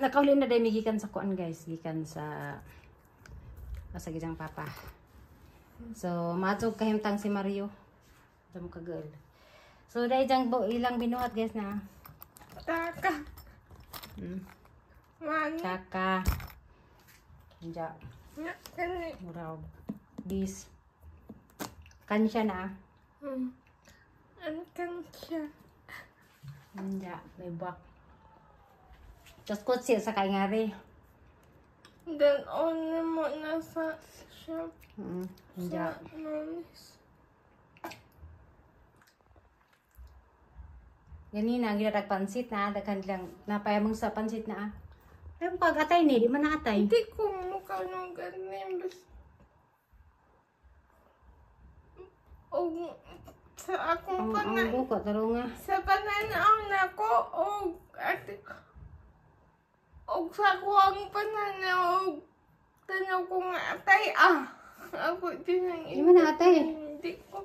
Nakauli na dahil gikan sa kuan guys, gikan sa asa gidang papa. So matug kahimtang si Mario. Damo ka girl. So dahil diyang ilang binuhat guys na. Taka. Taka. Diya. Murag. Bis. Kansya na. Ang kansya. Diya, may buwak. Tapos kutsi sa kaingari. Then only mo na sa shop. Diya. Ganina, ang ginatag pansit na. Daghan lang. Napayamong sa pansit na. Ay, pag-atay ni, di man naatay. Hindi ko mukha nung ganin. O, sa akong pananaw. Sa pananaw na ko, o, o sa kuwang pananaw, tanaw ko nga atay, Ako din ang Di man naatay. Hindi ko.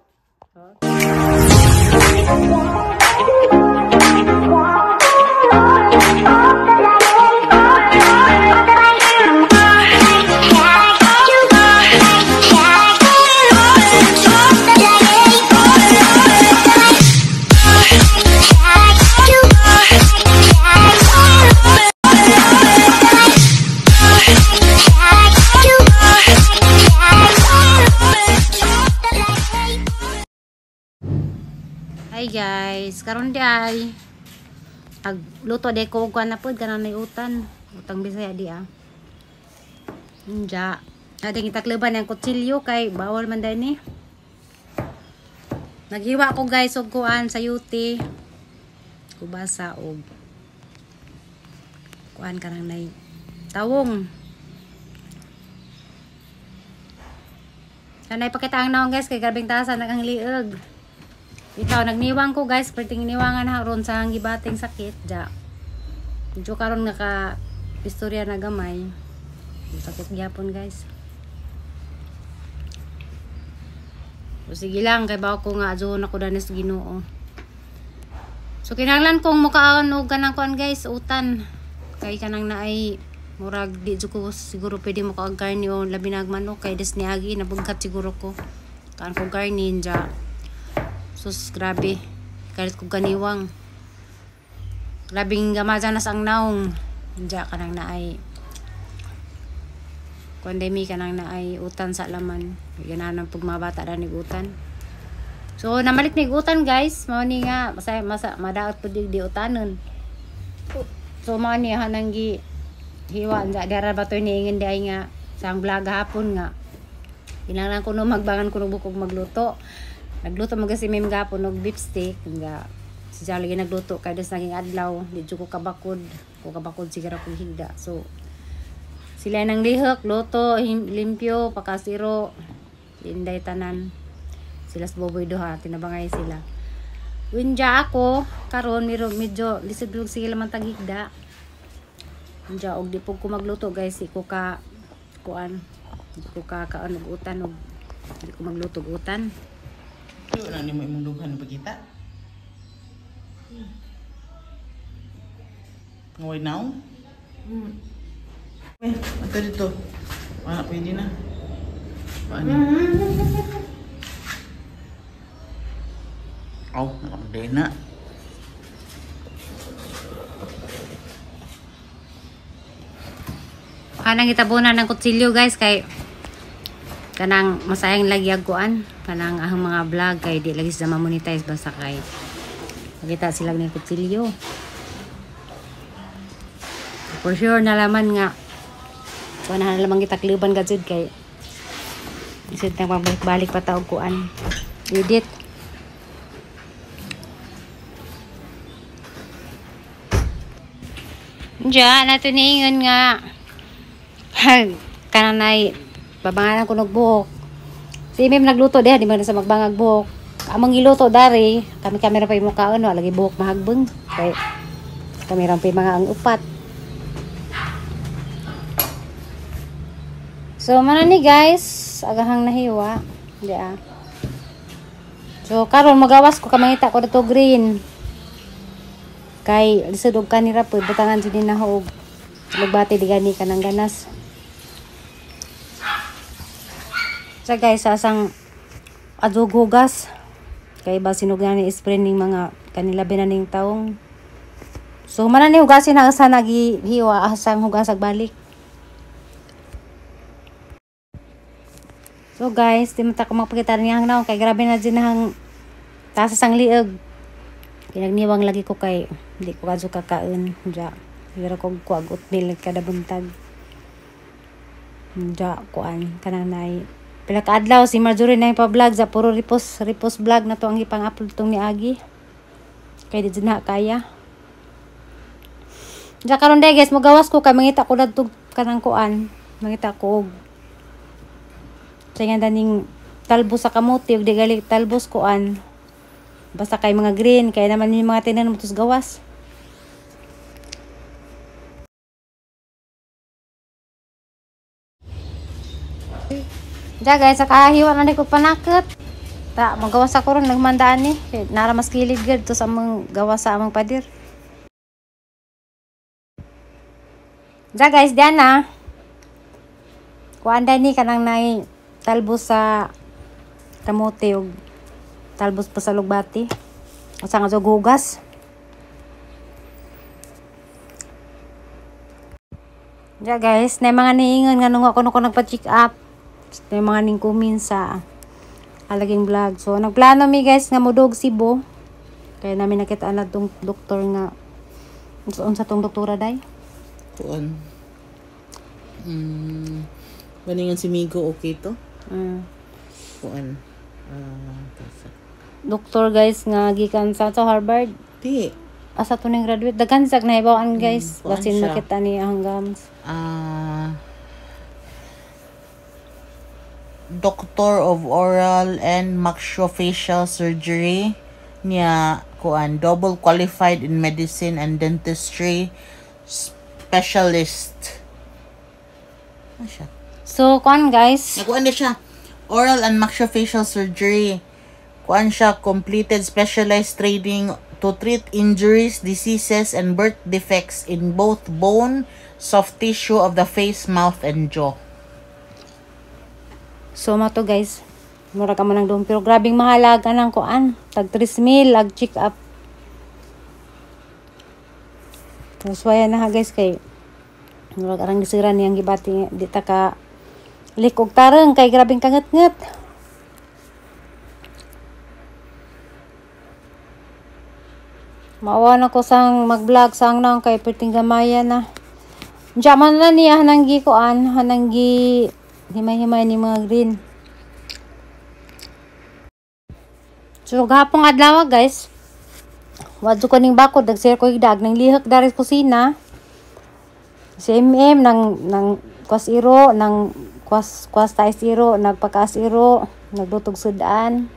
Hi guys, karon di ay agluto di ko og kuan na pod kanang nay utan, utang Bisaya di ah. Unja. Ading itakluban ang kutsilyo kay bawal man dai ni. Naghiwa ko guys og kuan sa yuti. Kubasa og kuan kanang nay tawong. Kanay pakita ang naong guys kay grabing tasan ang lieg. Ikaw, nagniwang ko guys, perting niwangan ha ron sa gibating sakit, ja. Medyo karon naka istorya na gamay. Sakit gyapon guys. O sige lang, kay bawo ko nga adyoon ako danis Ginoo. So kinahanglan kong mukaon og kanang kuan guys, utan. Kay kanang naay murag di jud ko siguro pwede mo kaog karne o labi na manok kay des niagi nabugkat siguro ko. Kaan ko karne ja. Sus, grabe. Kalit ko ganiwang. Grabing gamaja nas ang naong. Diya ka nang naay. Kondemi ka nang naay utan sa laman. Ganahan ng pagmabata na nig utan. So, namalit nig utan guys. Mao ni nga, masa, masa, madaot po di utanon. So, mao ni hanang gi hiwa. Diya, dara ba ito niingin di ay nga sa ang vlog hapon nga. Kinahanglan ko no magbangan ko no bukog magluto. Nagluto mo kasi may mga hapon og beef steak nga si Jalo lagi nagluto kay des naging adlaw di jud ko kabakod siguro ko higda. So sila nang lihok luto limpyo pakasiro inday tanan sila sa Boboy duha tinabangay sila. Winja ako karon medyo lisod og sige laman tag higda. Unja og di pud ko magluto guys, di ko ka kuan di ko ka kaon og utan og di ko magluto og utan. Wala ni mo imong dughan na pagkita. Ngoy now? Eh, ato dito. Wala pwede na. Paano? Oh, nakapagday na. Kanang gitabunan ng kutsilyo guys kay kanang masayang lagi agkuan kanang ang mga vlog kay di lagi sila ma-monetize basta kay makita sila ng kutsilyo. For sure nalaman nga kuan na lamang gitakluban ka jud kay isod nang mabalik-balik pa ta og kuan edit. Diya nato niingon nga kananay babanganan ko nagbuhok. Si Mem nagluto diha, di man sa magbangag buhok. Among giluto dari, kami-kami ra pa imong kaon, wala lagi buhok mahagbong. Kay kami ra pa mga ang upat. So man ni guys, agahang nahiwa. Diya. So karon magawas ko kamangita ko dito green. Kay lisod og kanira po butangan jud ni nahog. Lugbati di gani kanang ganas. Sa guys, asang adog hugas. Kay ba sinog na ni spray ning mga kanila binaning taong. So man ni hugasin ang asa nagihiwa asang hugas ag balik. So guys, di man ta ko magpakita niya ang naong kay grabe na din ang taas sang liog. Kinagniwang lagi ko kay di ko kadto kakaon. Ja, pero ko kuag oatmeal kada buntag. Ja, kuan kanang nay pila ka adlaw si Marjorie na pa-vlog sa puro repos repos vlog na to ang ipang-upload tong ni Agi. Kay di na kaya. Ja karon day guys, mogawas ko kay mangita ko dadto kanang kuan. Mangita ko og sa nga daning talbos sa kamote ug di gali talbos kuan. Basta kay mga green kay naman yung mga tinan mo tos gawas. Ja guys, nakahiwa na ko panakot. Ta, magawas ako ron nagmandaan ni. Kay nara mas kilid gud to sa among gawas sa among pader. Ja guys, diyan na. Kuan ni kanang nay talbos sa kamote ug talbos pa sa lugbati. Asa nga hugas. Ja guys, nay mga niingon nga nung ako ko nagpa-check up. May mga ning kumin sa alaging vlog. So nagplano mi guys nga modog Cebu. Kaya namin nakita na tong doktor nga unsa tong doktora day? Kuan. Baningan si Migo okay to? Kuan. Doktor guys nga gikan sa Harvard. Di. Asa to ning graduate? Daghan sag nahibaw-an guys. Basin makita ni ang gams. Doctor of Oral and Maxillofacial Surgery niya kuan double qualified in medicine and dentistry specialist. Ano siya? So kuan guys, Nakuan na siya oral and maxillofacial surgery. Kuan siya completed specialized training to treat injuries, diseases and birth defects in both bone, soft tissue of the face, mouth and jaw. So mato guys, mura ka man ang doon pero grabing mahalaga nang kuan, tag 3,000 ag check up. Tapos waya na ha guys kay mura arang gisira niyang gibati di ta ka likog tarang kay grabing kangat-ngat. Maawa na ko sang mag-vlog sang nang kay perting gamaya na. Diyan na niya hananggi kuan, hananggi himay-himay ni mga green. So gahapon adlaw guys, wadto ko ning bakod nag-share ko higdag nang lihak dari kusina. Si MM nang kwas iro, nang kwas kwas tais iro, nagpakaas iro, naglutog sudan,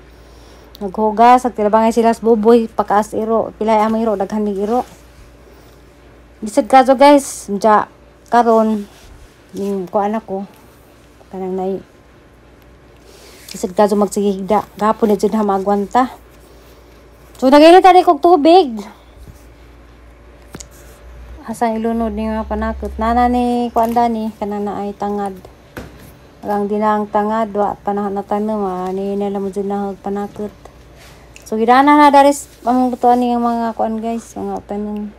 naghugas, nagtilabangay sila sa buboy, pakaas iro, pilay among iro, daghan mig iro. Bisag kaso guys, dya karon ning kuan ako kanang nay isag kaso magsigigda gahapon na jud ha maagwanta. So nagainit ani kog tubig. Asang ilunod ni nga panakot nana ni kuan dani kanang naay tangad. Ang dinang tangad wa panahon na tanom ani nila mo jud na panakot. So gidana na daris among butuan ni ang mga kuan guys, mga tanom.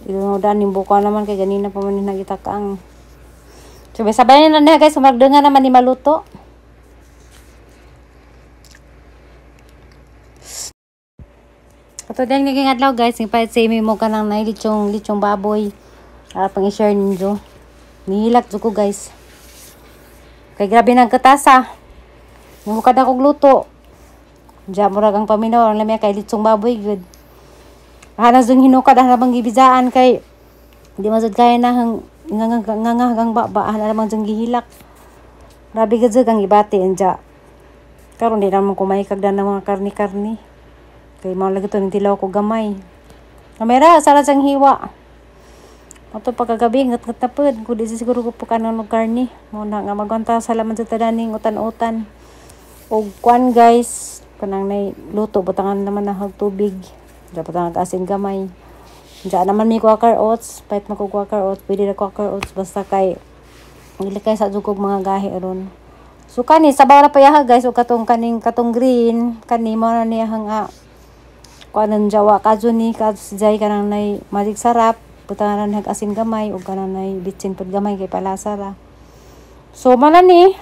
Ilunodan yung buka naman kay ganina pa man nagitakaang. So sabay na niya guys, sumagdungan naman ni maluto. Ato din naging adlaw guys, ng palit sa imi mo kanang nay lechong baboy. Para pang i-share ninyo. Nihilak jud ko guys. Kay grabe nang katasa. Mukad akong luto. Diya murag ang paminaw ang lamya kay lechong baboy gud. Hanas dung hinukad ana bang gibizaan kay di man jud kaya na hang nga hanggang baba ana lamang jung gihilak. Grabe gud jud ang gibati anja. Karon di naman kumay kag ng mga karni-karni. Kay mao lagi to ning tilaw ko gamay. Kamera sara sang hiwa. Ato pagkagabi ngat-ngat na pud kun di siguro ko pukanon og karni. Mo na nga magwanta sa laman sa tadaning utan-utan. Og kuan guys, kanang nay luto butangan naman na hag tubig. Dapat ang asin gamay. Diyan naman may Quaker Oats, pahit mo ko Quaker Oats, pwede na Quaker Oats basta kay gilikay sa jugog mga gahi ron. So kani sabaw ra payaha guys, ug katong kaning katong green kani mao na niya hang kuanan jawa kadyo ni kadyo jay kanang nay magic sarap, butangan nag asin gamay ug kanang nay bitsin pud gamay kay palasa ra. So mao na ni.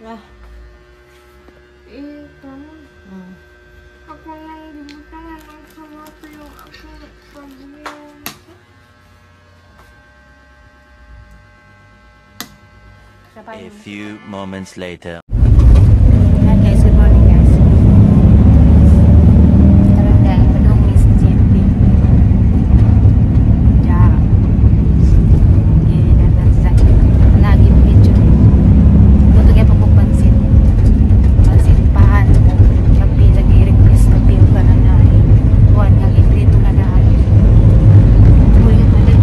Lah. Ako nang gibutangan ang sabaw yung akong pag-iwan. A few moments later. Hi guys, good morning guys. Karon dahil padung mi sa GMP. Ja. Okay, dadan sa lagi video. Luto kay pa pansit. Pansit pahan. Kape lagi request kape ug kana na. Kuan nga iprito na daan. Uy, mali.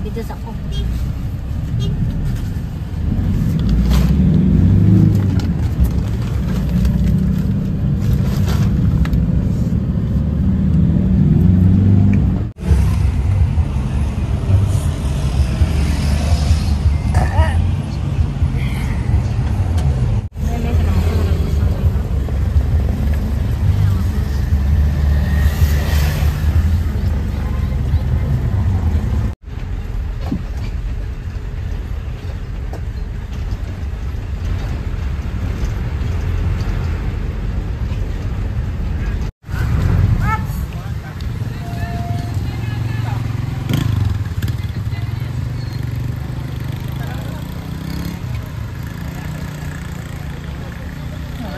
Dito sa ko.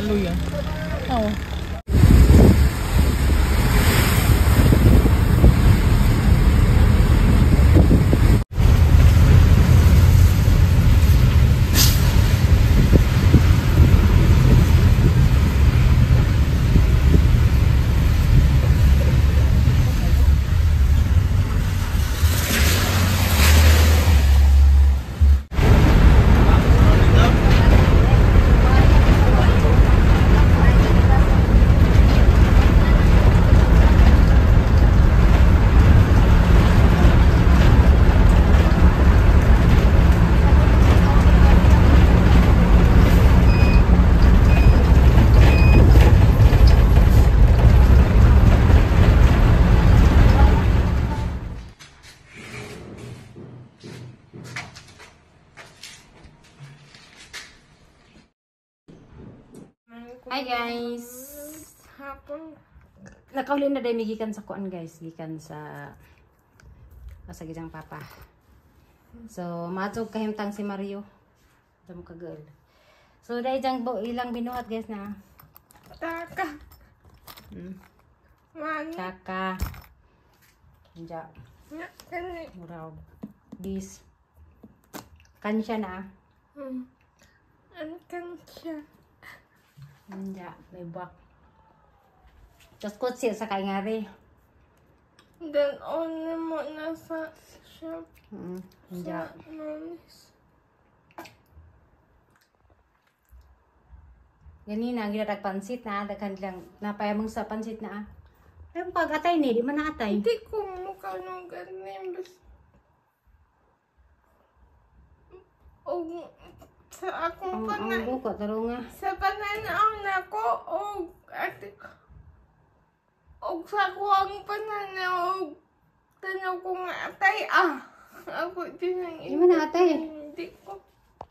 Hallelujah. Oh. Hi guys. Hapon. Nakauli na dahil gikan sa kuan guys, gikan sa asa gidang papa. So matug kahimtang si Mario. Damo ka girl. So dahil jang ilang binuhat guys na. Taka. Taka. Nja. Murag. Bis. Kansya na. Ang kansya. Nja, may buwak. Tapos kutsi sa kaingari. Then on mo na sa shop. Nja. Ganina, ang ginatag pansit na. Daghan lang. Napayamong sa pansit na. Ay, pag-atay ni, di man naatay. Hindi ko mukha nung ganin. O sa akong pananaw. Sa pananaw na ko, o sa kuwang pananaw, tanaw ko nga atay. Ako din ang Hindi mo na atay. Hindi ko.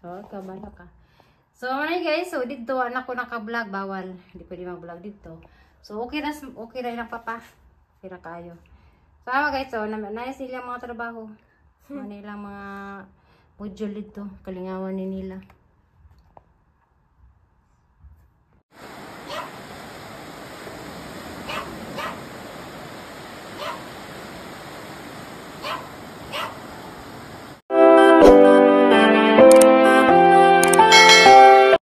Oo, kabala ka. So, ano guys, so dito, anak ko naka-vlog, bawal. Hindi pwede mag-vlog dito. So, okay na ilang papa. Okay na kayo. So, awa guys, so, nais ilang mga trabaho. Ano ilang mga module dito. Kalingawan ni nila.